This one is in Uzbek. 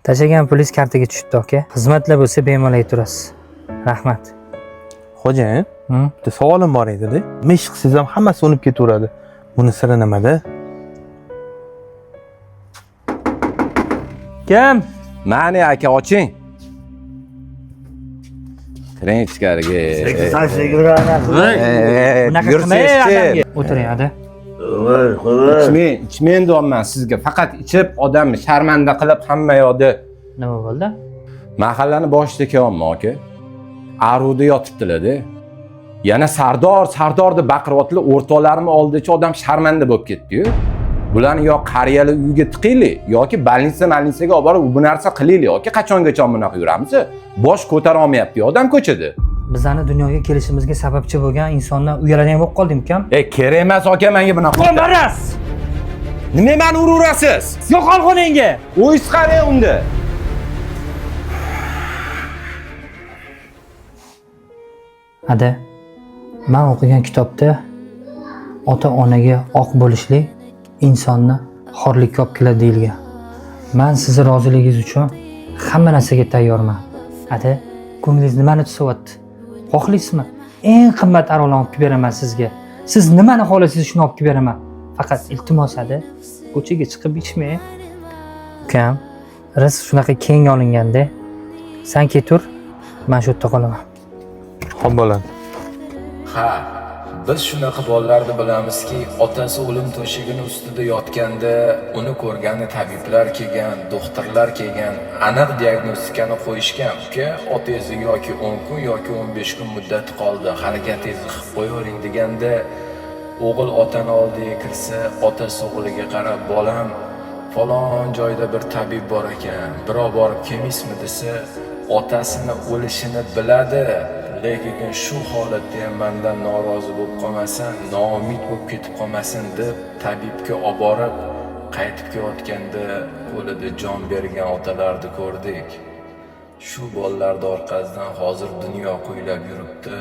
Tashlagan pulingiz kartaga tushibdi, aka. Xizmatlar bo'lsa bemalol aytaverasiz. Rahmat. Xo'jayin, Hı? bitta savolim bor edi-da. Nima ish qilsangiz ham hammasi unib ketaveradi. Buni siri nimada? Kim? Mani aka, oching. Kiring ichkariga. Bunaqa qilmang odamga. O'tiring, ada. Ichmang, ichmang deyapman sizga. Faqat ichib odamni sharmanda qilib hamma yoqda. Nima bo'ldi? Mahallani boshida kelyapman aka. Aruvda yotibdilar-da. Yana Sardor, Sardor deb baqiryaptilar. O'rtoqlarimni oldicha odam sharmanda bo'lib ketdi-yu. Bularni yo qariyalar uyiga tiqaylik yoki больница ga olib borib bu narsa qilaylik yoki qachongacha bunaqa yuramiz? Bosh ko'tara olmayapti odam ko'chada. Bizani dunyoga kelishimizga sababchi bo'lgan insondan uyaladigan bo'lib qoldim, ukam. E, kerak emas aka menga bunaqa. Maraz! Nima meni uraverasiz? Yo'qol xonangga! O'zingiz qarang unda. Ada, men o'qigan kitobda ota-onaga oq bo'lishlik insonni xorlikka olib keladi deyilgan. Men sizni roziligingiz uchun hamma narsaga tayyorman. Ada, ko'nglingiz nimani tusyapti? Xohlaysizmi? Eng qimmat aroqlarni olib kelib beraman sizga. Siz nimani xohlasangiz shuni olib kelib beraman. Faqat iltimos, ada, ko'chaga chiqib ichmang. Ukam, rizq shunaqa keng olinganda, san ketur, men shu yerda qolaman. Xo'p bo'ladi. Ha, biz shunaqa bolalarni bilamizki, otasi o'lim to'shagini ustida yotganda uni ko'rgani tabiblar kelgan, doktorlar kelgan, aniq diagnostikani qo'yishgan. Uka, otangizni yoki 10 kun yoki 15 kun muddati qoldi, harakatingizni qilib qo'yavering deganda, o'g'il otani oldiga kirsa, otasi o'g'liga qarab, bolam, falon joyda bir tabib bor ekan, birov borib kelmaysizmi desa, otasini o'lishini biladi, lekin shu holatda ham mandan norozi bo'lib qolmasin, noumid bo'lib ketib qolmasin deb tabibga olib borib, qaytib kelayotganda qo'lida jon bergan otalarni ko'rdik. Shu bolalarni orqasidan hozir dunyo quylab yuribdi.